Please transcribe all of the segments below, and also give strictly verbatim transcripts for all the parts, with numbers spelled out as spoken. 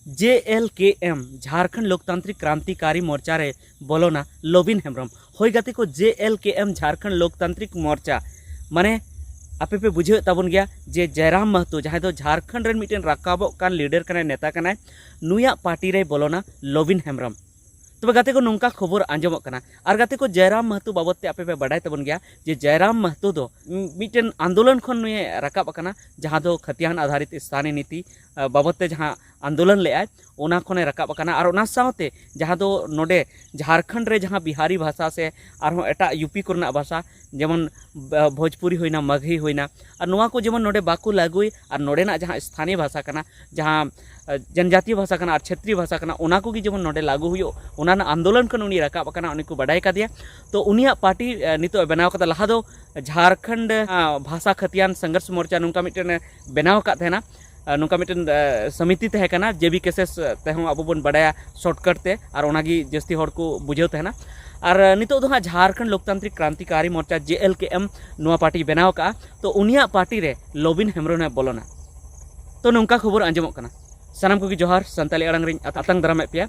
ᱡᱮ ᱮᱞ ᱠᱮ ᱮᱢ, ᱡᱷᱟᱨᱠᱷᱚᱸᱰ ᱞᱳᱠᱛᱟᱱᱛᱨᱤᱠ ᱠᱨᱟᱱᱛᱤᱠᱟᱨᱤ ᱢᱳᱨᱪᱟ ᱨᱮ ᱵᱚᱞᱚᱱᱟ ᱞᱚᱵᱤᱱ ᱦᱮᱢᱵᱨᱚᱢ᱾ ᱦᱳᱭ ᱜᱟᱛᱮ ᱠᱚ, ᱡᱮ ᱮᱞ ᱠᱮ ᱮᱢ, ᱡᱷᱟᱨᱠᱷᱚᱸᱰ ᱞᱳᱠᱛᱟᱱᱛᱨᱤᱠ ᱢᱳᱨᱪᱟ, ᱢᱟᱱᱮ ᱟᱯᱮ ᱯᱮ ᱵᱩᱡᱷᱟᱹᱣᱮᱫ ᱛᱟᱵᱚᱱ ᱜᱮᱭᱟ ᱡᱮ ᱡᱟᱭᱨᱟᱢ ᱢᱟᱦᱛᱚ, ᱡᱟᱦᱟᱸᱭ ᱫᱚ ᱡᱷᱟᱨᱠᱷᱚᱸᱰ ᱨᱮᱱ ᱢᱤᱫᱴᱮᱱ ᱨᱟᱠᱟᱵᱚᱜ ᱠᱟᱱ ᱞᱤᱰᱟᱨ ᱠᱟᱱᱟᱭ, ᱱᱮᱛᱟ ᱠᱟᱱᱟᱭ, ᱱᱩᱭᱟᱜ ᱯᱟᱨᱴᱤ ᱨᱮᱭ ᱵᱚᱞᱚᱱᱟ ᱞᱚᱵᱤᱱ ᱦᱮᱢᱵᱨᱚᱢ᱾ ᱛᱚᱵᱮ ᱜᱟᱛᱮ ᱠᱚ, ᱱᱚᱝᱠᱟ ᱠᱷᱚᱵᱚᱨ ᱟᱸᱡᱚᱢᱚᱜ ᱠᱟᱱᱟ᱾ ᱟᱨ ᱜᱟᱛᱮ ᱠᱚ, ᱡᱟᱭᱨᱟᱢ ᱢᱟᱦᱛᱚ ᱵᱟᱵᱚᱫ ᱛᱮ ᱟᱯᱮ ᱯᱮ ᱵᱟᱰᱟᱭ ᱛᱟᱵᱚᱱ ᱜᱮᱭᱟ ᱡᱮ ᱡᱟᱭᱨᱟᱢ ᱢᱟᱦᱛᱚ ᱫᱚ ᱢᱤᱫᱴᱮᱱ ᱟᱱᱫᱳᱞᱚᱱ ᱠᱷᱚᱱ ᱱᱩᱭᱮ ᱨᱟᱠᱟᱵ ᱟᱠᱟᱱᱟ, ᱡᱟᱦᱟᱸ ᱫᱚ ᱠᱷᱟᱛᱤᱭᱟᱱ ᱟᱫᱷᱟᱨᱤᱛ ᱥᱛᱷᱟᱱᱤ ᱱᱤᱛᱤ, ᱟᱸ, ᱵᱟᱵᱚᱫ ᱛᱮ ᱡᱟᱦᱟᱸ ᱟᱱᱫᱳᱞᱚᱱ ᱞᱮᱫᱟᱭ, ᱚᱱᱟ ᱠᱷᱚᱱᱮ ᱨᱟᱠᱟᱵ ᱟᱠᱟᱱᱟ᱾ ᱟᱨ ᱚᱱᱟ ᱥᱟᱶᱛᱮ ᱡᱟᱦᱟᱸ ᱫᱚ ᱱᱚᱰᱮ ᱡᱷᱟᱨᱠᱷᱚᱸᱰ ᱨᱮ ᱡᱟᱦᱟᱸ ᱵᱤᱦᱟᱨᱤ ᱵᱷᱟᱥᱟ ᱥᱮ ᱟᱨᱦᱚᱸ ᱮᱴᱟᱜ ᱭᱩ ᱯᱤ ᱠᱚᱨᱮᱱᱟᱜ ᱵᱷᱟᱥᱟ, ᱡᱮᱢᱚᱱ ᱵᱷᱳᱡᱽᱯᱩᱨᱤ ᱦᱩᱭᱱᱟ, ᱢᱟᱜᱷᱤ ᱦᱩᱭᱱᱟ, ᱟᱨ ᱱᱚᱣᱟ ᱠᱚ ᱡᱮᱢᱚᱱ ᱱᱚᱰᱮ ᱵᱟᱠᱚ ᱞᱟᱹᱜᱩᱭ, ᱟᱨ ᱱᱚᱰᱮᱱᱟᱜ ᱡᱟᱦᱟᱸ ᱥᱛᱷᱟᱱᱤᱭ ᱵᱷᱟᱥᱟ ᱠᱟᱱᱟ, ᱡᱟᱦᱟᱸ ᱡᱟᱱᱡᱟᱛᱤᱭ ᱵᱷᱟᱥᱟ ᱠᱟᱱᱟ ᱟᱨ ᱪᱷᱮᱛᱨᱤᱭ ᱵᱷᱟᱥᱟ ᱠᱟᱱᱟ, ᱚᱱᱟ ᱠᱚᱜᱮ ᱡᱮᱢᱚᱱ ᱱᱚᱰᱮ ᱞᱟᱹᱜᱩ ᱦᱩᱭᱩᱜ, ᱚᱱᱟ ᱨᱮᱱᱟᱜ ᱟᱱᱫᱳᱞᱚᱱ ᱠᱷᱚᱱ ᱩᱱᱤ ᱨᱟᱠᱟᱵ ᱟᱠᱟᱱᱟ, ᱩᱱᱤ ᱠᱚ ᱵᱟᱰᱟᱭ ᱠᱟᱫᱮᱭᱟ᱾ ᱛᱚ ᱩᱱᱤᱭᱟᱜ ᱯᱟᱨᱴᱤ ᱱᱤᱛᱚᱜ ᱮ ᱵᱮᱱᱟᱣ ᱠᱟᱫᱟ᱾ ᱞᱟᱦᱟ ᱫᱚ ᱡᱷᱟᱨᱠᱷᱚᱸᱰ ᱵᱷᱟᱥᱟ ᱠᱷᱟᱛᱤᱭᱟᱱ ᱥᱚᱝᱜᱷᱚᱨᱥ ᱢᱳᱨᱪᱟ ᱱᱚᱝᱠᱟ ᱢᱤᱫᱴᱮᱱ ᱮ ᱵᱮᱱᱟᱣ ᱟᱠᱟᱫ ᱛᱟᱦᱮᱱᱟ᱾ ᱱᱚᱝᱠᱟ ᱢᱤᱫᱴᱮᱱ ᱥᱚᱢᱤᱛᱤ ᱛᱟᱦᱮᱸ ᱠᱟᱱᱟ, ᱡᱮ ᱵᱤ ᱠᱮ ᱮᱥ ᱛᱮᱦᱚᱸ ᱟᱵᱚ ᱵᱚᱱ ᱵᱟᱰᱟᱭᱟ ᱥᱚᱨᱴᱠᱟᱴ ᱛᱮ, ᱟᱨ ᱚᱱᱟᱜᱮ ᱡᱟᱹᱥᱛᱤ ᱦᱚᱲ ᱠᱚ ᱵᱩᱡᱷᱟᱹᱣ ᱛᱟᱦᱮᱱᱟ᱾ ᱟᱨ ᱱᱤᱛᱚᱜ ᱫᱚ ᱦᱟᱸᱜ ᱡᱷᱟᱨᱠᱷᱚᱸᱰ ᱞᱳᱠᱛᱟᱱᱛᱨᱤᱠ ᱠᱨᱟᱱᱛᱤᱠᱟᱨᱤ ᱢᱳᱨᱪᱟ, ᱡᱮ ᱮᱞ ᱠᱮ ᱮᱢ, ᱱᱚᱣᱟ ᱯᱟᱨᱴᱤ ᱵᱮᱱᱟᱣ ᱟᱠᱟᱫᱼᱟ᱾ ᱛᱚ ᱩᱱᱤᱭᱟᱜ ᱯᱟᱨᱴᱤ ᱨᱮ ᱞᱚᱵᱤᱱ ᱦᱮᱢᱵᱨᱚᱢ ᱮ ᱵᱚᱞᱚᱱᱟ᱾ ᱛᱚ ᱱᱚᱝᱠᱟ ᱠᱷᱚᱵᱚᱨ ᱟᱸᱡᱚᱢᱚᱜ ᱠᱟᱱᱟ᱾ ᱥᱟᱱᱟᱢ ᱠᱚᱜᱮ ᱡᱚᱦᱟᱨ, ᱥᱟᱱᱛᱟᱲᱤ ᱟᱲᱟᱝ ᱨᱤᱧ ᱟᱛᱟᱝ ᱫᱟᱨᱟᱢᱮᱫ ᱯᱮᱭᱟ᱾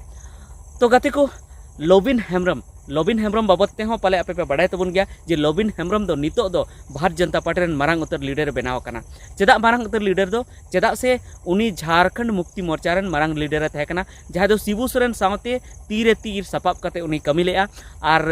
ᱛᱚ ᱜᱟᱛᱮ ᱠᱚ, ᱞᱚᱵᱤᱱ ᱦᱮᱢᱵᱨᱚᱢ, ᱞᱚᱵᱤᱱ ᱦᱮᱢᱵᱨᱚᱢ ᱵᱟᱵᱚᱫ ᱛᱮᱦᱚᱸ ᱯᱟᱞᱮ ᱟᱯᱮ ᱯᱮ ᱵᱟᱰᱟᱭ ᱛᱟᱵᱚᱱ ᱜᱮᱭᱟ ᱡᱮ ᱞᱚᱵᱤᱱ ᱦᱮᱢᱵᱨᱚᱢ ᱫᱚ ᱱᱤᱛᱚᱜ ᱫᱚ ᱵᱷᱟᱨᱚᱛ ᱡᱚᱱᱚᱛᱟ ᱯᱟᱨᱴᱤ ᱨᱮᱱ ᱢᱟᱨᱟᱝ ᱩᱛᱟᱹᱨ ᱞᱤᱰᱟᱨ ᱮ ᱵᱮᱱᱟᱣ ᱟᱠᱟᱱᱟ᱾ ᱪᱮᱫᱟᱜ ᱢᱟᱨᱟᱝ ᱩᱛᱟᱹᱨ ᱞᱤᱰᱟᱨ ᱫᱚ? ᱪᱮᱫᱟᱜ ᱥᱮ ᱩᱱᱤ ᱡᱷᱟᱨᱠᱷᱚᱸᱰ ᱢᱩᱠᱛᱤ ᱢᱳᱨᱪᱟ ᱨᱮᱱ ᱢᱟᱨᱟᱝ ᱞᱤᱰᱟᱨ ᱮ ᱛᱟᱦᱮᱸ ᱠᱟᱱᱟ, ᱡᱟᱦᱟᱸᱭ ᱫᱚ ᱥᱤᱵᱩ ᱥᱚᱨᱮᱱ ᱥᱟᱶᱛᱮ ᱛᱤ ᱨᱮ ᱛᱤ ᱥᱟᱯᱟᱵ ᱠᱟᱛᱮ ᱩᱱᱤ ᱠᱟᱹᱢᱤ ᱞᱮᱫᱼᱟ᱾ ᱟᱨ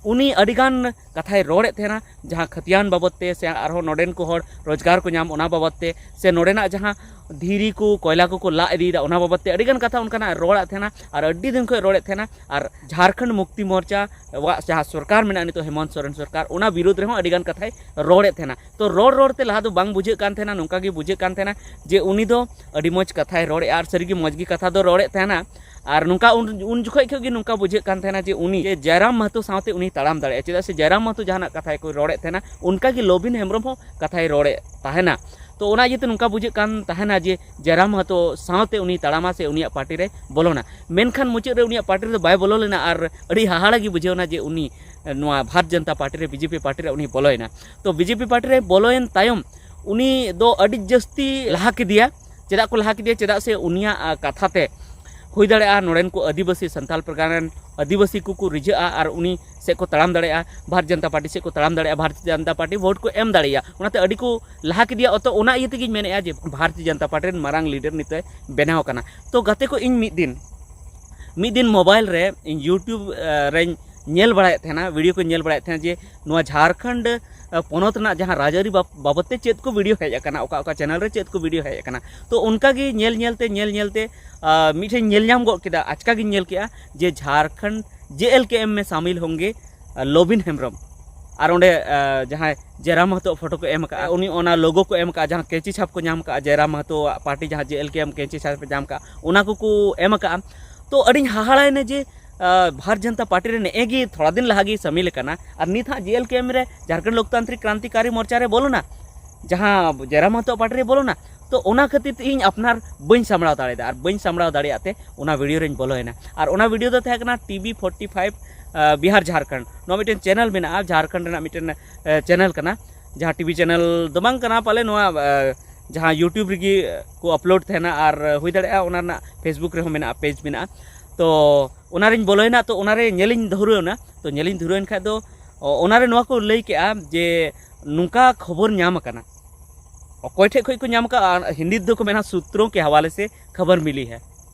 ᱩᱱᱤ ᱟᱹᱰᱤᱜᱟᱱ ᱠᱟᱛᱷᱟᱭ ᱨᱚᱲᱮᱫ ᱛᱟᱦᱮᱱᱟ, ᱡᱟᱦᱟᱸ ᱠᱷᱟᱹᱛᱤᱭᱟᱱ ᱵᱟᱵᱚᱫ ᱛᱮ ᱥᱮ ᱟᱨᱦᱚᱸ ᱱᱚᱰᱮᱱ ᱠᱚ ᱦᱚᱲ ᱨᱳᱡᱽᱜᱟᱨ ᱠᱚ ᱧᱟᱢ, ᱚᱱᱟ ᱵᱟᱵᱚᱫ ᱛᱮ, ᱥᱮ ᱱᱚᱰᱮᱱᱟᱜ ᱡᱟᱦᱟᱸ ᱫᱷᱤᱨᱤ ᱠᱚ, ᱠᱚᱭᱞᱟ ᱠᱚᱠᱚ ᱞᱟᱜ ᱤᱫᱤᱭᱮᱫᱟ, ᱚᱱᱟ ᱵᱟᱵᱚᱫ ᱛᱮ ᱟᱹᱰᱤᱜᱟᱱ ᱠᱟᱛᱷᱟ ᱚᱱᱠᱟᱱᱟᱜ ᱨᱚᱲᱟᱜ ᱛᱟᱦᱮᱱᱟ ᱟᱨ ᱟᱹᱰᱤ ᱫᱤᱱ ᱠᱷᱚᱱ ᱨᱚᱲᱮᱫ ᱛᱟᱦᱮᱱᱟ᱾ ᱟᱨ ᱡᱷᱟᱨᱠᱷᱚᱸᱰ ᱢᱩᱠᱛᱤ ᱢᱳᱨᱪᱟ ᱣᱟᱜ ᱡᱟᱦᱟᱸ ᱥᱚᱨᱠᱟᱨ ᱢᱮᱱᱟᱜᱼᱟ ᱱᱤᱛᱚᱜ, ᱦᱮᱢᱚᱱᱛ ᱥᱚᱨᱮᱱ ᱥᱚᱨᱠᱟᱨ, ᱚᱱᱟ ᱵᱤᱨᱩᱫᱽ ᱨᱮᱦᱚᱸ ᱟᱹᱰᱤᱜᱟᱱ ᱠᱟᱛᱷᱟᱭ ᱨᱚᱲᱮᱫ ᱛᱟᱦᱮᱱᱟ᱾ ᱛᱚ ᱨᱚᱲ ᱨᱚᱲ ᱛᱮ ᱞᱟᱦᱟ ᱫᱚ ᱵᱟᱝ ᱵᱩᱡᱷᱟᱹᱜ ᱠᱟᱱ ᱛᱟᱦᱮᱱᱟ, ᱱᱚᱝᱠᱟ ᱜᱮ ᱵᱩᱡᱷᱟᱹᱜ ᱠᱟᱱ ᱛᱟᱦᱮᱱᱟ ᱡᱮ ᱩᱱᱤ ᱫᱚ ᱟᱹᱰᱤ ᱢᱚᱡᱽ ᱠᱟᱛᱷᱟᱭ ᱨᱚᱲᱮᱫᱼᱟ ᱟᱨ ᱥᱟᱹᱨᱤᱜᱮ ᱢᱚᱡᱽ ᱜᱮ ᱠᱟᱛᱷᱟ ᱫᱚ ᱨᱚᱲᱮᱫ ᱛᱟᱦᱮᱱᱟ᱾ ᱟᱨ ᱱᱚᱝᱠᱟ ᱩᱱ, ᱩᱱ ᱡᱚᱠᱷᱚᱡ ᱠᱷᱚᱡ ᱜᱮ ᱱᱚᱝᱠᱟ ᱵᱩᱡᱷᱟᱹᱜ ᱠᱟᱱ ᱛᱟᱦᱮᱱᱟ ᱡᱮ ᱩᱱᱤ ᱡᱮ ᱡᱟᱭᱨᱟᱢ ᱢᱟᱦᱛᱚ ᱥᱟᱶᱛᱮ ᱩᱱᱤ ᱛᱟᱲᱟᱢ ᱫᱟᱲᱮᱭᱟᱜᱼᱟ, ᱪᱮᱫᱟᱜ ᱥᱮ ᱡᱟᱭᱨᱟᱢ ᱢᱟᱦᱛᱚ ᱡᱟᱦᱟᱱᱟᱜ ᱠᱟᱛᱷᱟᱭ ᱠᱚ ᱨᱚᱲᱮᱫ ᱛᱟᱦᱮᱱᱟ, ᱚᱱᱠᱟ ᱜᱮ ᱞᱚᱵᱤᱱ ᱦᱮᱢᱵᱨᱚᱢ ᱦᱚᱸ ᱠᱟᱛᱷᱟᱭ ᱨᱚᱲᱮᱫ ᱛᱟᱦᱮᱱᱟ᱾ ᱛᱚ ᱚᱱᱟ ᱤᱭᱟᱹᱛᱮ ᱱᱚᱝᱠᱟ ᱵᱩᱡᱷᱟᱹᱜ ᱠᱟᱱ ᱛᱟᱦᱮᱱᱟ ᱡᱮ ᱡᱟᱭᱨᱟᱢ ᱢᱟᱦᱛᱚ ᱥᱟᱶᱛᱮ ᱩᱱᱤ ᱛᱟᱲᱟᱢᱟ ᱥᱮ ᱩᱱᱤᱭᱟᱜ ᱯᱟᱨᱴᱤ ᱨᱮ ᱵᱚᱞᱚᱱᱟ᱾ ᱢᱮᱱᱠᱷᱟᱱ ᱢᱩᱪᱟᱹᱫ ᱨᱮ ᱩᱱᱤᱭᱟᱜ ᱯᱟᱨᱴᱤ ᱨᱮᱫᱚ ᱵᱟᱭ ᱵᱚᱞᱚ ᱞᱮᱱᱟ ᱟᱨ ᱟᱹᱰᱤ ᱦᱟᱦᱟᱲᱟ ᱜᱮ ᱵᱩᱡᱷᱟᱹᱣᱱᱟ ᱡᱮ ᱩᱱᱤ ᱱᱚᱣᱟ ᱵᱷᱟᱨᱚᱛ ᱡᱚᱱᱚᱛᱟ ᱯᱟᱨᱴᱤ ᱨᱮ, ᱵᱤ ᱡᱮ ᱯᱤ ᱯᱟᱨᱴᱤ ᱨᱮ ᱩᱱᱤ ᱵᱚᱞᱚᱭᱮᱱᱟ᱾ ᱛᱚ ᱵᱤ ᱡᱮ ᱯᱤ ᱯᱟᱨᱴᱤ ᱨᱮ ᱵᱚᱞᱚᱭᱮᱱ ᱛᱟᱭᱚᱢ ᱩᱱᱤ ᱫᱚ ᱟᱹᱰᱤ ᱡᱟᱹᱥᱛᱤ ᱞᱟᱦᱟ ᱠᱮᱫᱮᱭᱟ ᱪᱮᱫᱟᱜ ᱠᱚ ᱞᱟᱦᱟ ᱠᱮᱫᱮᱭᱟ? ᱪᱮᱫᱟᱜ ᱥᱮ ᱩᱱᱤᱭᱟᱜ ᱟᱸ, ᱠᱟᱛᱷᱟ ᱛᱮ ᱦᱩᱭ ᱫᱟᱲᱮᱭᱟᱜᱼᱟ ᱱᱚᱰᱮᱱ ᱠᱚ ᱟᱹᱫᱤᱵᱟᱹᱥᱤ, ᱥᱟᱱᱛᱟᱲ ᱯᱟᱨᱜᱟᱱᱟ ᱨᱮᱱ ᱟᱹᱫᱤᱵᱟᱹᱥᱤ ᱠᱚᱠᱚ ᱨᱤᱡᱷᱟᱹᱜᱼᱟ ᱟᱨ ᱩᱱᱤ ᱥᱮᱫ ᱠᱚ ᱛᱟᱲᱟᱢ ᱫᱟᱲᱮᱭᱟᱜᱼᱟ, ᱵᱷᱟᱨᱚᱛ ᱡᱚᱱᱚᱛᱟ ᱯᱟᱨᱴᱤ ᱥᱮᱫ ᱠᱚ ᱛᱟᱲᱟᱢ ᱫᱟᱲᱮᱭᱟᱜᱼᱟ, ᱵᱷᱟᱨᱚᱛ ᱡᱚᱱᱚᱛᱟ ᱯᱟᱨᱴᱤ ᱵᱷᱳᱴ ᱠᱚ ᱮᱢ ᱫᱟᱲᱮᱭᱟᱜᱼᱟ᱾ ᱚᱱᱟᱛᱮ ᱟᱹᱰᱤ ᱠᱚ ᱞᱟᱦᱟ ᱠᱮᱫᱮᱭᱟ᱾ ᱚᱛᱚ ᱚᱱᱟ ᱤᱭᱟᱹ ᱛᱮᱜᱮᱧ ᱢᱮᱱᱮᱫᱼᱟ ᱡᱮ ᱵᱷᱟᱨᱚᱛ ᱡᱚᱱᱚᱛᱟ ᱯᱟᱨᱴᱤ ᱨᱮᱱ ᱢᱟᱨᱟᱝ ᱞᱤᱰᱟᱨ ᱱᱤᱛᱚᱜ ᱵᱮᱱᱟᱣ ᱟᱠᱟᱱᱟ᱾ ᱛᱚ ᱜᱟᱛᱮ ᱠᱚ, ᱤᱧ ᱢᱤᱫ ᱫᱤᱱ ᱢᱤᱫ ᱫᱤᱱ ᱢᱳᱵᱟᱭᱤᱞ ᱨᱮ ᱤᱧ YouTube ᱨᱮᱧ ᱧᱮᱞ ᱵᱟᱲᱟᱭᱮᱫ ᱛᱟᱦᱮᱱᱟ, ᱵᱷᱤᱰᱤᱭᱳ ᱠᱚᱧ ᱧᱮᱞ ᱵᱟᱲᱟᱭᱮᱫ ᱛᱟᱦᱮᱱᱟ ᱡᱮ ᱱᱚᱣᱟ ᱡᱷᱟᱲᱠᱷᱚᱸᱰ ᱯᱚᱱᱚᱛ ᱨᱮᱱᱟᱜ ᱡᱟᱦᱟᱸ ᱨᱟᱡᱽᱟᱹᱨᱤ ᱵᱟᱵᱚᱛ ᱛᱮ ᱪᱮᱫ ᱠᱚ ᱵᱷᱤᱰᱤᱭᱳ ᱦᱮᱡ ᱟᱠᱟᱱᱟ, ᱚᱠᱟ ᱚᱠᱟ ᱪᱮᱱᱮᱞ ᱨᱮ ᱪᱮᱫ ᱠᱚ ᱵᱷᱤᱰᱤᱭᱳ ᱦᱮᱡ ᱟᱠᱟᱱᱟ᱾ ᱛᱚ ᱚᱱᱠᱟ ᱜᱮ ᱧᱮᱞ ᱧᱮᱞ ᱛᱮ ᱧᱮᱞ ᱧᱮᱞ ᱛᱮ ᱢᱤᱫᱴᱷᱮᱱ ᱧᱮᱞ ᱧᱟᱢ ᱜᱚᱫ ᱠᱮᱫᱟ, ᱟᱪᱠᱟ ᱜᱤᱧ ᱧᱮᱞ ᱠᱮᱫᱟ ᱡᱮ ᱡᱷᱟᱲᱠᱷᱚᱸᱰ JLKM ᱢᱮ ᱥᱟᱢᱤᱞ ᱦᱚᱸᱜᱮ ᱞᱚᱵᱤᱱ ᱦᱮᱢᱵᱨᱚᱢ᱾ ᱟᱨ ᱚᱸᱰᱮ ᱡᱟᱦᱟᱸᱭ ᱡᱟᱭᱨᱟᱢ ᱢᱟᱦᱟᱛᱚ ᱯᱷᱳᱴᱳ ᱠᱚ ᱮᱢ ᱟᱠᱟᱫᱼᱟ, ᱩᱱᱤ ᱚᱱᱟ ᱞᱳᱜᱳ ᱠᱚ ᱮᱢ ᱟᱠᱟᱫᱼᱟ, ᱡᱟᱦᱟᱸ ᱠᱮᱸᱪᱤ ᱪᱷᱟᱯ ᱠᱚ ᱧᱟᱢ ᱟᱠᱟᱫᱼᱟ, ᱡᱟᱭᱨᱟᱢ ᱢᱟᱦᱟᱛᱚ ᱯᱟᱨᱴᱤ ᱡᱟᱦᱟᱸ JLKM ᱠᱮᱸᱪᱤ ᱪᱷᱟᱯ ᱮ ᱧᱟᱢ ᱟᱠᱟᱫᱼᱟ, ᱚᱱᱟ ᱠᱚᱠᱚ ᱮᱢ ᱟᱠᱟᱫᱼᱟ᱾ ᱛᱚ ᱟᱹᱰᱤᱧ ᱦᱟᱦᱟᱲᱟᱭᱮᱱᱟ ᱡᱮ ᱵᱷᱟᱨᱚᱛ ᱡᱚᱱᱚᱛᱟ ᱯᱟᱨᱴᱤ ᱨᱮ ᱱᱮᱜᱼᱮ ᱜᱮ ᱛᱷᱚᱲᱟ ᱫᱤᱱ ᱞᱟᱦᱟ ᱜᱮ ᱥᱟᱢᱤᱞ ᱟᱠᱟᱱᱟ ᱟᱨ ᱱᱤᱛ ᱦᱟᱸᱜ JLKM ᱨᱮ, ᱡᱷᱟᱲᱠᱷᱚᱸᱰ ᱞᱳᱠᱛᱟᱱᱛᱨᱤᱠ ᱠᱨᱟᱱᱛᱤᱠᱟᱨᱤ ᱢᱳᱨᱪᱟ ᱨᱮ ᱵᱚᱞᱚᱱᱟ, ᱡᱟᱦᱟᱸ ᱡᱟᱭᱨᱟᱢ ᱢᱟᱦᱟᱛᱚ ᱯᱟᱨᱴᱤ ᱨᱮ ᱵᱚᱞᱚᱱᱟ᱾ ᱛᱚ ᱚᱱᱟ ᱠᱷᱟᱹᱛᱤᱨ ᱛᱮ ᱤᱧ ᱟᱯᱱᱟᱨ ᱵᱟᱹᱧ ᱥᱟᱢᱵᱲᱟᱣ ᱫᱟᱲᱮᱭᱟᱫᱟ ᱟᱨ ᱵᱟᱹᱧ ᱥᱟᱢᱵᱲᱟᱣ ᱫᱟᱲᱮᱭᱟᱜ ᱛᱮ ᱚᱱᱟ ᱵᱷᱤᱰᱤᱭᱳ ᱨᱮᱧ ᱵᱚᱞᱚᱭᱮᱱᱟ᱾ ᱟᱨ ᱚᱱᱟ ᱵᱷᱤᱰᱤᱭᱳ ᱫᱚ ᱛᱟᱦᱮᱸ ᱠᱟᱱᱟ TB forty five Bihar Jharkhand, ᱱᱚᱣᱟ ᱢᱤᱫᱴᱮᱱ ᱪᱮᱱᱮᱞ ᱢᱮᱱᱟᱜᱼᱟ, ᱡᱷᱟᱲᱠᱷᱚᱸᱰ ᱨᱮᱱᱟᱜ ᱢᱤᱫᱴᱮᱱ ᱪᱮᱱᱮᱞ ᱠᱟᱱᱟ, ᱡᱟᱦᱟᱸ TV ᱪᱮᱱᱮᱞ ᱫᱚ ᱵᱟᱝ ᱠᱟᱱᱟ ᱯᱟᱞᱮ, ᱱᱚᱣᱟ ᱡᱟᱦᱟᱸ YouTube ᱨᱮᱜᱮ ᱠᱚ ᱟᱯᱞᱳᱰ ᱛᱟᱦᱮᱱᱟ ᱟᱨ ᱦᱩᱭ ᱫᱟᱲᱮᱭᱟᱜᱼᱟ ᱚᱱᱟ ᱨᱮᱱᱟᱜ Facebook ᱨᱮᱦᱚᱸ ᱢᱮᱱᱟᱜᱼᱟ, ᱯᱮᱡᱽ ᱢᱮᱱᱟᱜᱼᱟ᱾ ᱛᱚ ᱚᱱᱟᱨᱤᱧ ᱵᱚᱞᱚᱭᱮᱱᱟ᱾ ᱛᱚ ᱚᱱᱟᱨᱮ ᱧᱮᱞᱤᱧ ᱫᱷᱩᱨᱟᱹᱣᱮᱱᱟ᱾ ᱛᱚ ᱧᱮᱞᱤᱧ ᱫᱷᱩᱨᱟᱹᱣᱮᱱ ᱠᱷᱟᱡ ᱫᱚ ᱚᱱᱟᱨᱮ ᱱᱚᱣᱟ ᱠᱚ ᱞᱟᱹᱭ ᱠᱮᱜᱼᱟ ᱡᱮ ᱱᱚᱝᱠᱟ ᱠᱷᱚᱵᱚᱨ ᱧᱟᱢ ᱟᱠᱟᱱᱟ᱾ ᱚᱠᱚᱭ ᱴᱷᱮᱡ ᱠᱷᱚᱡ ᱠᱚ ᱧᱟᱢ ᱟᱠᱟᱫᱼᱟ? ᱦᱤᱱᱫᱤ ᱛᱮᱫᱚ ᱠᱚ ᱢᱮᱱᱟ ᱥᱩᱛᱨᱚ ᱠᱮ ᱦᱟᱣᱟᱞᱮ ᱥᱮ ᱠᱷᱚᱵᱚᱨ ᱢᱤᱞᱤ ᱦᱮ᱾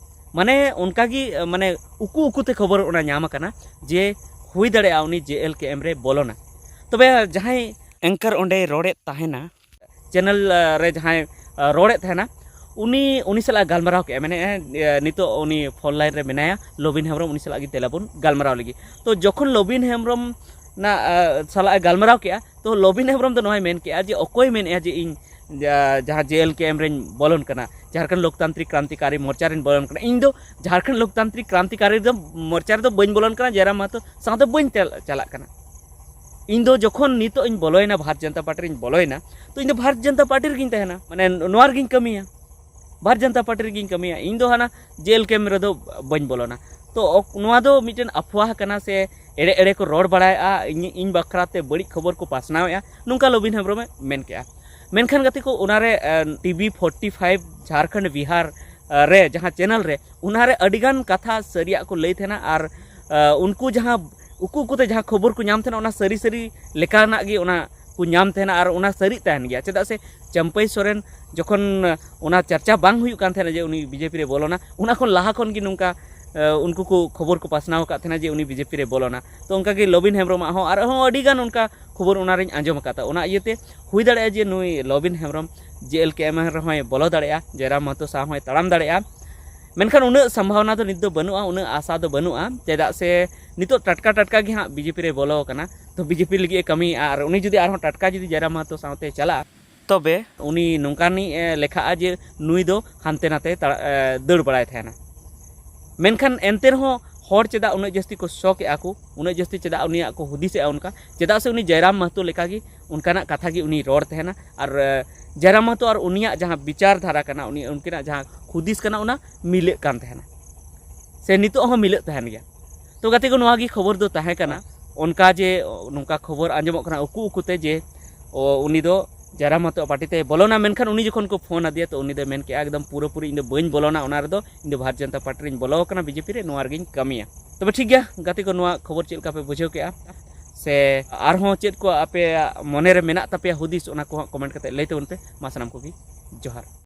ᱢᱟᱱᱮ ᱚᱱᱠᱟᱜᱮ, ᱢᱟᱱᱮ ᱩᱠᱩ ᱩᱠᱩᱛᱮ ᱠᱷᱚᱵᱚᱨ ᱚᱱᱟ ᱧᱟᱢ ᱟᱠᱟᱱᱟ ᱡᱮ ᱦᱩᱭ ᱫᱟᱲᱮᱭᱟᱜᱼᱟ ᱩᱱᱤ JLKM ᱨᱮ ᱵᱚᱞᱚᱱᱟ᱾ ᱛᱚᱵᱮ ᱡᱟᱦᱟᱸᱭ ᱮᱝᱠᱟᱨ ᱚᱸᱰᱮᱭ ᱨᱚᱲᱮᱫ ᱛᱟᱦᱮᱱᱟ, ᱪᱮᱱᱮᱞ ᱨᱮ ᱡᱟᱦᱟᱸᱭ ᱨᱚᱲᱮᱫ ᱛᱟᱦᱮᱱᱟ, ᱩᱱᱤ ᱩᱱᱤ ᱥᱟᱞᱟᱜ ᱜᱟᱞᱢᱟᱨᱟᱣ ᱠᱮᱜᱼᱟ, ᱢᱮᱱᱮᱫᱼᱟ ᱱᱤᱛᱚᱜ ᱩᱱᱤ ᱯᱷᱳᱱ ᱞᱟᱭᱤᱱ ᱨᱮ ᱢᱮᱱᱟᱭᱟ ᱞᱚᱵᱤᱱ ᱦᱮᱢᱵᱨᱚᱢ, ᱩᱱᱤ ᱥᱟᱞᱟᱜ ᱜᱮ ᱫᱮᱞᱟ ᱵᱚᱱ ᱜᱟᱞᱢᱟᱨᱟᱣ ᱞᱟᱹᱜᱤᱫ᱾ ᱛᱚ ᱡᱚᱠᱷᱚᱱ ᱞᱚᱵᱤᱱ ᱦᱮᱢᱵᱨᱚᱢ ᱱᱟᱜ ᱥᱟᱞᱟᱜ ᱮ ᱜᱟᱞᱢᱟᱨᱟᱣ ᱠᱮᱜᱼᱟ, ᱛᱚ ᱞᱚᱵᱤᱱ ᱦᱮᱢᱵᱨᱚᱢ ᱫᱚ ᱱᱚᱣᱟᱭ ᱢᱮᱱ ᱠᱮᱜᱼᱟ ᱡᱮ ᱚᱠᱚᱭ ᱢᱮᱱᱮᱜᱼᱟ ᱡᱮ ᱤᱧ ᱡᱟᱦᱟᱸ JLKM ᱨᱮᱧ ᱵᱚᱞᱚᱱ ᱠᱟᱱᱟ, ᱡᱷᱟᱲᱠᱷᱚᱸᱰ ᱞᱳᱠᱛᱟᱱᱛᱨᱤᱠ ᱠᱨᱟᱱᱛᱤᱠᱟᱨᱤ ᱢᱳᱨᱪᱟ ᱨᱮᱧ ᱵᱚᱞᱚᱱ ᱠᱟᱱᱟ? ᱤᱧ ᱫᱚ ᱡᱷᱟᱲᱠᱷᱚᱸᱰ ᱞᱳᱠᱛᱟᱱᱛᱨᱤᱠ ᱠᱨᱟᱱᱛᱤᱠᱟᱨᱤ ᱫᱚ ᱢᱳᱨᱪᱟ ᱨᱮᱫᱚ ᱵᱟᱹᱧ ᱵᱚᱞᱚᱱ ᱠᱟᱱᱟ, ᱡᱟᱭᱨᱟᱢ ᱢᱟᱦᱟᱛᱚ ᱥᱟᱶᱛᱮ ᱵᱟᱹᱧ ᱪᱟᱞᱟᱜ ᱠᱟᱱᱟ᱾ ᱤᱧ ᱫᱚ ᱡᱚᱠᱷᱚᱱ ᱱᱤᱛᱚᱜ ᱤᱧ ᱵᱚᱞᱚᱭᱮᱱᱟ, ᱵᱷᱟᱨᱚᱛ ᱡᱚᱱᱚᱛᱟ ᱯᱟᱨᱴᱤ ᱨᱤᱧ ᱵᱚᱞᱚᱭᱮᱱᱟ, ᱛᱚ ᱤᱧ ᱫᱚ ᱵᱷᱟᱨᱚᱛ ᱡᱚᱱᱚᱛᱟ ᱯᱟᱨᱴᱤ ᱨᱮᱜᱤᱧ ᱛᱟᱦᱮᱱᱟ, ᱢᱟᱱᱮ ᱱᱚᱣᱟ ᱨᱮᱜᱤᱧ ᱠᱟᱹᱢᱤᱭᱟ, ᱵᱷᱟᱨᱚᱛ ᱡᱚᱱᱚᱛᱟ ᱯᱟᱨᱴᱤ ᱨᱮᱜᱤᱧ ᱠᱟᱹᱢᱤᱭᱟ᱾ ᱤᱧ ᱫᱚ ᱦᱟᱱᱟ JLKM ᱨᱮᱫᱚ ᱵᱟᱹᱧ ᱵᱚᱞᱚᱱᱟ᱾ ᱛᱚ ᱱᱚᱣᱟ ᱫᱚ ᱢᱤᱫᱴᱮᱱ ᱟᱯᱷᱣᱟᱦ ᱠᱟᱱᱟ ᱥᱮ ᱮᱲᱮ ᱮᱲᱮ ᱠᱚ ᱨᱚᱲ ᱵᱟᱲᱟᱭᱮᱫᱼᱟ, ᱤᱧ ᱤᱧ ᱵᱟᱠᱷᱨᱟ ᱛᱮ ᱵᱟᱹᱲᱤᱡ ᱠᱷᱚᱵᱚᱨ ᱠᱚ ᱯᱟᱥᱱᱟᱣᱮᱫᱼᱟ, ᱱᱚᱝᱠᱟ ᱞᱚᱵᱤᱱ ᱦᱮᱢᱵᱨᱚᱢᱮ ᱢᱮᱱ ᱠᱮᱜᱼᱟ᱾ ᱢᱮᱱᱠᱷᱟᱱ ᱜᱟᱛᱮ ᱠᱚ, ᱚᱱᱟᱨᱮ TB forty five Jharkhand Bihar ᱨᱮ ᱡᱟᱦᱟᱸ ᱪᱮᱱᱮᱞ ᱨᱮ, ᱚᱱᱟᱨᱮ ᱟᱹᱰᱤᱜᱟᱱ ᱠᱟᱛᱷᱟ ᱥᱟᱹᱨᱤᱭᱟᱜ ᱠᱚ ᱞᱟᱹᱭ ᱛᱟᱦᱮᱱᱟ᱾ ᱟᱨ ᱩᱱᱠᱩ ᱡᱟᱦᱟᱸ ᱩᱠᱩ ᱩᱠᱩᱛᱮ ᱡᱟᱦᱟᱸ ᱠᱷᱚᱵᱚᱨ ᱠᱚ ᱧᱟᱢ ᱛᱟᱦᱮᱱᱟ, ᱚᱱᱟ ᱥᱟᱹᱨᱤ ᱥᱟᱹᱨᱤ ᱞᱮᱠᱟᱱᱟᱜ ᱜᱮ ᱚᱱᱟ ᱠᱚ ᱧᱟᱢ ᱛᱟᱦᱮᱱᱟ ᱟᱨ ᱚᱱᱟ ᱥᱟᱹᱨᱤᱜ ᱛᱟᱦᱮᱱ ᱜᱮᱭᱟ᱾ ᱪᱮᱫᱟᱜ ᱥᱮ ᱪᱟᱹᱢᱯᱟᱹᱭ ᱥᱚᱨᱮᱱ ᱡᱚᱠᱷᱚᱱ ᱚᱱᱟ ᱪᱟᱨᱪᱟ ᱵᱟᱝ ᱦᱩᱭᱩᱜ ᱠᱟᱱ ᱛᱟᱦᱮᱱᱟ ᱡᱮ ᱩᱱᱤ ᱵᱤᱡᱮᱯᱤ ᱨᱮ ᱵᱚᱞᱚᱱᱟ, ᱚᱱᱟ ᱠᱷᱚᱱ ᱞᱟᱦᱟ ᱠᱷᱚᱱ ᱜᱮ ᱱᱚᱝᱠᱟ ᱩᱱᱠᱩ ᱠᱚ ᱠᱷᱚᱵᱚᱨ ᱠᱚ ᱯᱟᱥᱱᱟᱣ ᱟᱠᱟᱫ ᱛᱟᱦᱮᱱᱟ ᱡᱮ ᱩᱱᱤ ᱵᱤᱡᱮᱯᱤ ᱨᱮ ᱵᱚᱞᱚᱱᱟ᱾ ᱛᱚ ᱚᱱᱠᱟᱜᱮ ᱞᱚᱵᱤᱱ ᱦᱮᱢᱵᱨᱚᱢᱟᱜ ᱦᱚᱸ ᱟᱨᱦᱚᱸ ᱟᱹᱰᱤᱜᱟᱱ ᱚᱱᱠᱟ ᱠᱷᱚᱵᱚᱨ ᱚᱱᱟᱨᱤᱧ ᱟᱸᱡᱚᱢ ᱟᱠᱟᱫᱟ᱾ ᱚᱱᱟ ᱤᱭᱟᱹᱛᱮ ᱦᱩᱭ ᱫᱟᱲᱮᱭᱟᱜᱼᱟ ᱡᱮ ᱱᱩᱭ ᱞᱚᱵᱤᱱ ᱦᱮᱢᱵᱨᱚᱢ ᱡᱮ ᱮᱞ ᱠᱮ ᱮᱢ ᱨᱮᱦᱚᱸᱭ ᱵᱚᱞᱚ ᱫᱟᱲᱮᱭᱟᱜᱼᱟ, ᱡᱚᱭᱨᱟᱢ ᱢᱟᱦᱟᱛᱚ ᱥᱟᱶ ᱦᱚᱸᱭ ᱛᱟᱲᱟᱢ ᱫᱟᱲᱮᱭᱟᱜᱼᱟ᱾ ᱢᱮᱱᱠᱷᱟᱱ ᱩᱱᱟᱹᱜ ᱥᱚᱢᱵᱷᱟᱵᱚᱱᱟ ᱫᱚ ᱱᱤᱛ ᱫᱚ ᱵᱟᱹᱱᱩᱜᱼᱟ, ᱩᱱᱟᱹᱜ ᱟᱥᱟ ᱫᱚ ᱵᱟᱹᱱᱩᱜᱼᱟ᱾ ᱪᱮᱫᱟᱜ ᱥᱮ ᱱᱤᱛᱚᱜ ᱴᱟᱴᱠᱟ ᱴᱟᱴᱠᱟ ᱜᱮ ᱦᱟᱸᱜ ᱵᱤᱡᱮᱯᱤ ᱨᱮ ᱵᱚᱞᱚ ᱟᱠᱟᱱᱟ᱾ ᱛᱚ ᱵᱤᱡᱮᱯᱤ ᱞᱟᱹᱜᱤᱫ ᱮ ᱠᱟᱹᱢᱤᱭᱮᱫᱼᱟ ᱟᱨ ᱩᱱᱤ ᱡᱩᱫᱤ ᱟᱨᱦᱚᱸ ᱴᱟᱴᱠᱟ ᱡᱩᱫᱤ ᱡᱚᱭᱨᱟᱢ ᱢᱟᱦᱟᱛᱚ ᱥᱟᱶᱛᱮ ᱪᱟᱞᱟᱜᱼᱟ, ᱛᱚᱵᱮ ᱩᱱᱤ ᱱᱚᱝᱠᱟᱱᱤᱡ ᱮ ᱞᱮᱠᱷᱟᱜᱼᱟ ᱡᱮ ᱱᱩᱭ ᱫᱚ ᱦᱟᱱᱛᱮ ᱱᱟᱛᱮ ᱛᱟᱲᱟ-, ᱮ, ᱫᱟᱹᱲ ᱵᱟᱲᱟᱭ ᱛᱟᱦᱮᱱᱟ᱾ ᱢᱮᱱᱠᱷᱟᱱ ᱮᱱᱛᱮ ᱨᱮᱦᱚᱸ ᱦᱚᱲ ᱪᱮᱫᱟᱜ ᱩᱱᱟᱹᱜ ᱡᱟᱹᱥᱛᱤ ᱠᱚ ᱥᱚᱠ ᱮᱫᱼᱟ ᱠᱚ, ᱩᱱᱟᱹᱜ ᱡᱟᱹᱥᱛᱤ ᱪᱮᱫᱟᱜ ᱩᱱᱤᱭᱟᱜ ᱠᱚ ᱦᱩᱫᱤᱥᱮᱫᱼᱟ ᱚᱱᱠᱟ? ᱪᱮᱫᱟᱜ ᱥᱮ ᱩᱱᱤ ᱡᱚᱭᱨᱟᱢ ᱢᱟᱦᱟᱛᱚ ᱞᱮᱠᱟᱜᱮ ᱚᱱᱠᱟᱱᱟᱜ ᱠᱟᱛᱷᱟ ᱜᱮ ᱩᱱᱤ ᱨᱚᱲ ᱛᱟᱦᱮᱱᱟ᱾ ᱟᱨ ᱮ, ᱡᱚᱭᱨᱟᱢ ᱢᱟᱦᱟᱛᱚ ᱟᱨ ᱩᱱᱤᱭᱟᱜ ᱡᱟᱦᱟᱸ ᱵᱤᱪᱟᱨ ᱫᱷᱟᱨᱟ ᱠᱟᱱᱟ, ᱩᱱᱤ ᱩᱱᱠᱤᱱᱟᱜ ᱡᱟᱦᱟᱸ ᱦᱩᱫᱤᱥ ᱠᱟᱱᱟ, ᱚᱱᱟ ᱢᱤᱞᱟᱹᱜ ᱠᱟᱱ ᱛᱟᱦᱮᱱᱟ, ᱥᱮ ᱱᱤᱛᱚᱜ ᱦᱚᱸ ᱢᱤᱞᱟᱹᱜ ᱛᱟᱦᱮᱱ ᱜᱮᱭᱟ᱾ ᱛᱚ ᱜᱟᱛᱮ ᱠᱚ, ᱱᱚᱣᱟ ᱜᱮ ᱠᱷᱚᱵᱚᱨ ᱫᱚ ᱛᱟᱦᱮᱸ ᱠᱟᱱᱟ᱾ ᱚᱱᱠᱟ ᱡᱮ ᱱᱚᱝᱠᱟ ᱠᱷᱚᱵᱚᱨ ᱟᱸᱡᱚᱢᱚᱜ ᱠᱟᱱᱟ ᱩᱠᱩ ᱩᱠᱩᱛᱮ ᱡᱮ ᱚ, ᱩᱱᱤ ᱫᱚ ᱡᱚᱭᱨᱟᱢ ᱢᱟᱦᱟᱛᱚ ᱯᱟᱨᱴᱤ ᱛᱮᱭ ᱵᱚᱞᱚᱱᱟ᱾ ᱢᱮᱱᱠᱷᱟᱱ ᱩᱱᱤ ᱡᱚᱠᱷᱚᱱ ᱠᱚ ᱯᱷᱳᱱ ᱟᱫᱮᱭᱟ, ᱛᱚ ᱩᱱᱤ ᱫᱚᱭ ᱢᱮᱱ ᱠᱮᱜᱼᱟ, "ᱮᱠᱫᱚᱢ ᱯᱩᱨᱟᱹᱯᱩᱨᱤ ᱤᱧ ᱫᱚ ᱵᱟᱹᱧ ᱵᱚᱞᱚᱱᱟ ᱚᱱᱟ ᱨᱮᱫᱚ, ᱤᱧ ᱫᱚ ᱵᱷᱟᱨᱚᱛ ᱡᱚᱱᱚᱛᱟ ᱯᱟᱨᱴᱤ ᱨᱤᱧ ᱵᱚᱞᱚ ᱟᱠᱟᱱᱟ, ᱵᱤᱡᱮᱯᱤ ᱨᱮ, ᱱᱚᱣᱟ ᱨᱮᱜᱤᱧ ᱠᱟᱹᱢᱤᱭᱟ᱾" ᱛᱚᱵᱮ ᱴᱷᱤᱠ ᱜᱮᱭᱟ ᱜᱟᱛᱮ ᱠᱚ, ᱱᱚᱣᱟ ᱠᱷᱚᱵᱚᱨ ᱪᱮᱫ ᱞᱮᱠᱟ ᱯᱮ ᱵᱩᱡᱷᱟᱹᱣ ᱠᱮᱜᱼᱟ, ᱥᱮ ᱟᱨᱦᱚᱸ ᱪᱮᱫ ᱠᱚ ᱟᱯᱮᱭᱟᱜ ᱢᱚᱱᱮ ᱨᱮ ᱢᱮᱱᱟᱜ ᱛᱟᱯᱮᱭᱟ ᱦᱩᱫᱤᱥ, ᱚᱱᱟ ᱠᱚᱦᱚᱸ ᱠᱚᱢᱮᱱᱴ ᱠᱟᱛᱮ ᱞᱟᱹᱭ ᱛᱟᱵᱚᱱ ᱯᱮ᱾ ᱢᱟ ᱥᱟᱱᱟᱢ ᱠᱚᱜᱮ ᱡᱚᱦᱟᱨ᱾